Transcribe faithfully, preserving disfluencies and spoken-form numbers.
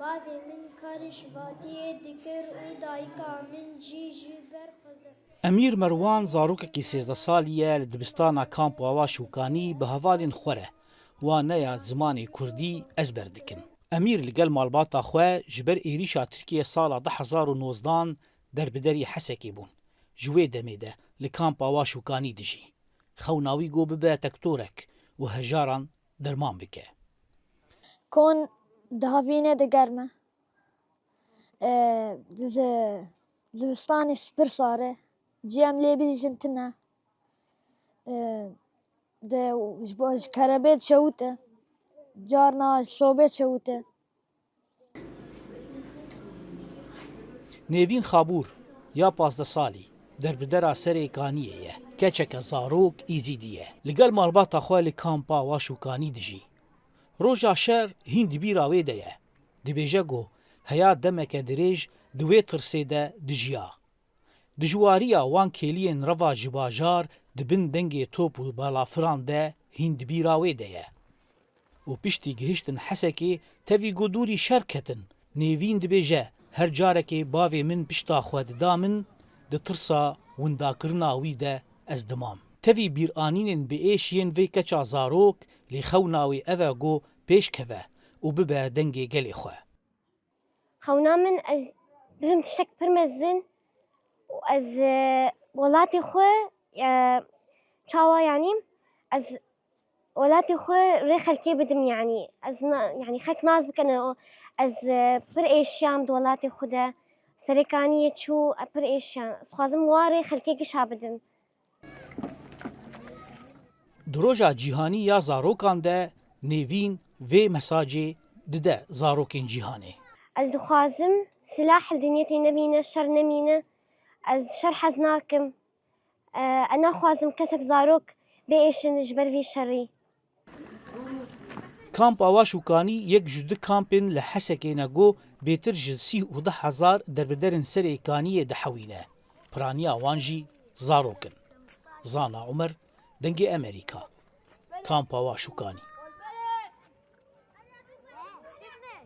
Bavê min karê şivatiyê dikir û dayika min jî ji ber xwezin. Emîr Merwan zarokekî sêzdeh salî ye, li dibistana Kampa Awa Şûkanî bi hevalên xwe re waneya zimanê kurdî ezber dikin. Emîr li gel malbata xwe ji ber êrîşa Tirkiyê sala du hezar û nozdan derbiderî Hesekê bûn. Ji wê demê de li Kampa Awa Şûkanî dijî. Xewna wî got bibe tektorek û hejaran derman bike. Kon dihavîne de germ e. Ee, zi-, zivistanê pir sar e. Cî em lê bidîzin tune. Ee, de, ji bo, ji kerebê çewit e. Carna ji sobê çewit e. Nêvîn Xabûr ya pazdeh salî derbidera Serê Kaniyê ye. Keçeke zarok Êzîdî ye. Li gel malbata xwe li Kampa Awa Şûkanî dijî. Roja şer hîn di bîra wê de ye. Dibêje ku heya demeke dirêj di wê tirsê de dijiya. Dijwariya wan kêliyên reva ji bajar di bin dengê top û balafiran de hîn di bîra wê de ye. Û piştî gihiştin Hesekê tevî ku dûrî şer ketin, Nêvîn dibêje, her carekê bavê min pişta xwe dida min, di tirsa windakirina wî de ez dimam. Tevî bîranînên bi êş yên vê keça zarok lê xewna wê ev e ku pêş keve û bibe dengê gelê xwe. Xewna min ez bibim tiştek pir mezin û ez e, welatê xwe e, çawa yanî ez welatê xwe rê xelkê bidim yanî ez na- yanî xelk nas bikene û ez e, pir êşiyam di welatê xwe de Serê Kaniyê çû e, pir êşiyam ez xwazim wa rê xelkê gişa bidim. Di roja cîhanî ya zarokan de Nêvîn vê mesajê dide zarokên cîhanê. Ez dixwazim silah li dinyetê nemîne, şer nemîne. Ez şer hez nakim. E, ez naxwazim kesek zarok biêşin ji ber vî şerî. Kamp Awa Şûkanî yek ji du kampên li Hesekê ne ku bêtir ji sî û du hezar derbiderên Serê Kaniyê dihewîne. Piraniya wan jî zarok in. Zana Umer, Dengê Emerîka, Kamp Awa Şûkanî.